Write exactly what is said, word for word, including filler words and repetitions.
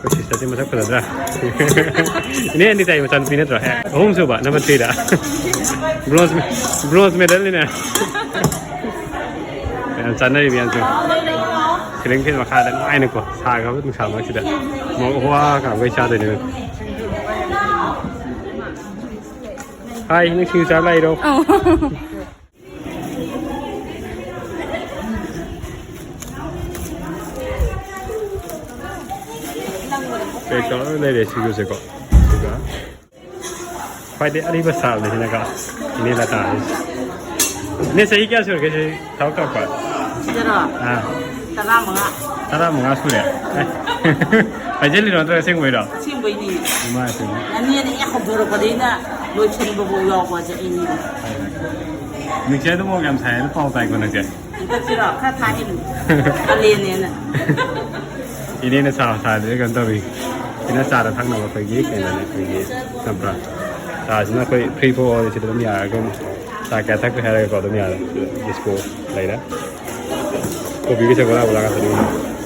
ꯑꯩꯈꯣꯏ ꯁꯤꯁꯇꯔꯁꯤ ꯃꯁꯛ ꯐꯖꯗ꯭ꯔꯥ? ꯏꯅꯦ ꯑꯅꯤ ꯇꯥꯏ ꯃꯆꯥꯅꯨꯄꯤ ꯅꯠꯇ꯭ꯔꯣ? ꯑꯦ, ꯑꯍꯨꯝ ꯁꯨꯕ, ꯅꯝꯕꯔ ꯊ꯭ꯔꯤꯗ꯫ ꯕ꯭ꯔꯣꯟꯖ, ꯕ꯭ꯔꯣꯟꯖ ꯃꯦꯗꯜꯅꯤꯅꯦ꯫ ꯌꯥꯝ ꯆꯥꯟꯅꯔꯤꯕ ꯌꯥꯝꯁꯨ꯫ ꯁꯤꯂꯤꯡ ꯐꯦꯟ ꯃꯈꯥꯗ ꯅꯨꯡꯉꯥꯏꯅꯀꯣ, ꯁꯥꯈ꯭ꯔꯕ ꯅꯨꯡꯁꯥ ꯃꯔꯛꯁꯤꯗ ꯃꯣꯔꯣꯛ ꯍꯨꯋꯥ ꯀꯥꯝꯈꯩ ꯆꯥꯗꯣꯏꯅꯦ꯫ ꯍꯥꯏ, ꯅꯪ ꯁꯤꯡꯖꯨ ꯆꯥꯕ ꯂꯥꯛꯏꯔꯣ? ꯑꯧ꯫ ꯀꯩ ꯇꯧꯔ ꯂꯩꯔꯦ ꯁꯤꯡꯖꯨꯁꯦꯀꯣ? ꯑꯗꯨꯒ ꯈ꯭ꯋꯥꯏꯗꯩ ꯑꯔꯤꯕ ꯁꯥꯕꯅꯤꯁꯤꯅꯀꯣ, ꯏꯅꯦ ꯂꯇꯥ ꯍꯥꯏꯁꯦ꯫ ꯏꯅꯦ, ꯆꯍꯤ ꯀꯌꯥ ꯁꯨꯔꯒꯦ ꯁꯤ ꯊꯕꯛ ꯇꯧꯔꯛꯄ? ꯁꯤꯗꯔꯣ? ꯑꯥ꯫ ꯇꯔꯥꯃꯉꯥ꯫ ꯇꯔꯥꯃꯉꯥ ꯁꯨꯔꯦ? ꯑꯦ꯫ ꯍꯥꯏꯖꯜꯂꯤꯔꯣ ꯅꯠꯇ꯭ꯔꯒ ꯑꯁꯦꯡꯕꯩꯔꯣ? ꯑꯁꯦꯡꯕꯩꯅꯦ꯫ ꯏꯃꯥ ꯏꯄꯦꯝꯃ꯫ ꯅꯅꯦꯅ ꯍꯦꯛ ꯍꯧꯗꯣꯔꯛꯄꯗꯩꯅ ꯂꯣꯏꯁꯤꯟꯕꯐꯥꯎ ꯌꯥꯎꯕꯁꯦ ꯑꯩꯅꯤ꯫ ꯅꯨꯡꯁꯤ ꯑꯗꯨꯝ ꯃꯣꯔꯣꯛ ꯌꯥꯝ ꯁꯥꯏ ꯍꯥꯏꯅ ꯄꯥꯎ ꯇꯥꯏꯀꯣ ꯅꯪꯁꯦ? ꯍꯟꯗꯛꯁꯤꯔꯣ? ꯈꯔ ꯊꯥꯍꯦꯟ-, ꯀꯥꯂꯦꯟꯅꯦꯅ꯫ ꯏꯅꯦꯅ ꯆꯥ ꯁꯥꯗ꯭ꯔꯦ ꯀꯩꯅꯣ ꯇꯧꯔꯤ꯫ ꯁꯤꯅ ꯆꯥꯗ ꯊꯛꯅꯕ ꯑꯩꯈꯣꯏꯒꯤ ꯀꯩꯅꯣꯅꯦ, ꯑꯩꯈꯣꯏꯒꯤ ꯆꯝꯄ꯭ꯔꯥ꯫ ꯆꯥꯁꯤꯅ ꯑꯩꯈꯣꯏ free for all ꯁꯤꯗ ꯑꯗꯨꯝ ꯌꯥꯔꯦ꯫ ꯑꯗꯨꯝ ꯆꯥ ꯀꯌꯥ ꯊꯛꯄ ꯍꯥꯏꯔꯒꯀꯣ ꯑꯗꯨꯝ ꯌꯥꯔꯦ꯫ ꯗꯤꯁꯄꯣ ꯂꯩꯔꯦ꯫ ꯀꯣꯐꯤꯒ ꯁꯪꯒꯣꯝ ꯂꯥꯛꯄ ꯉꯥꯛꯇꯅꯤ꯫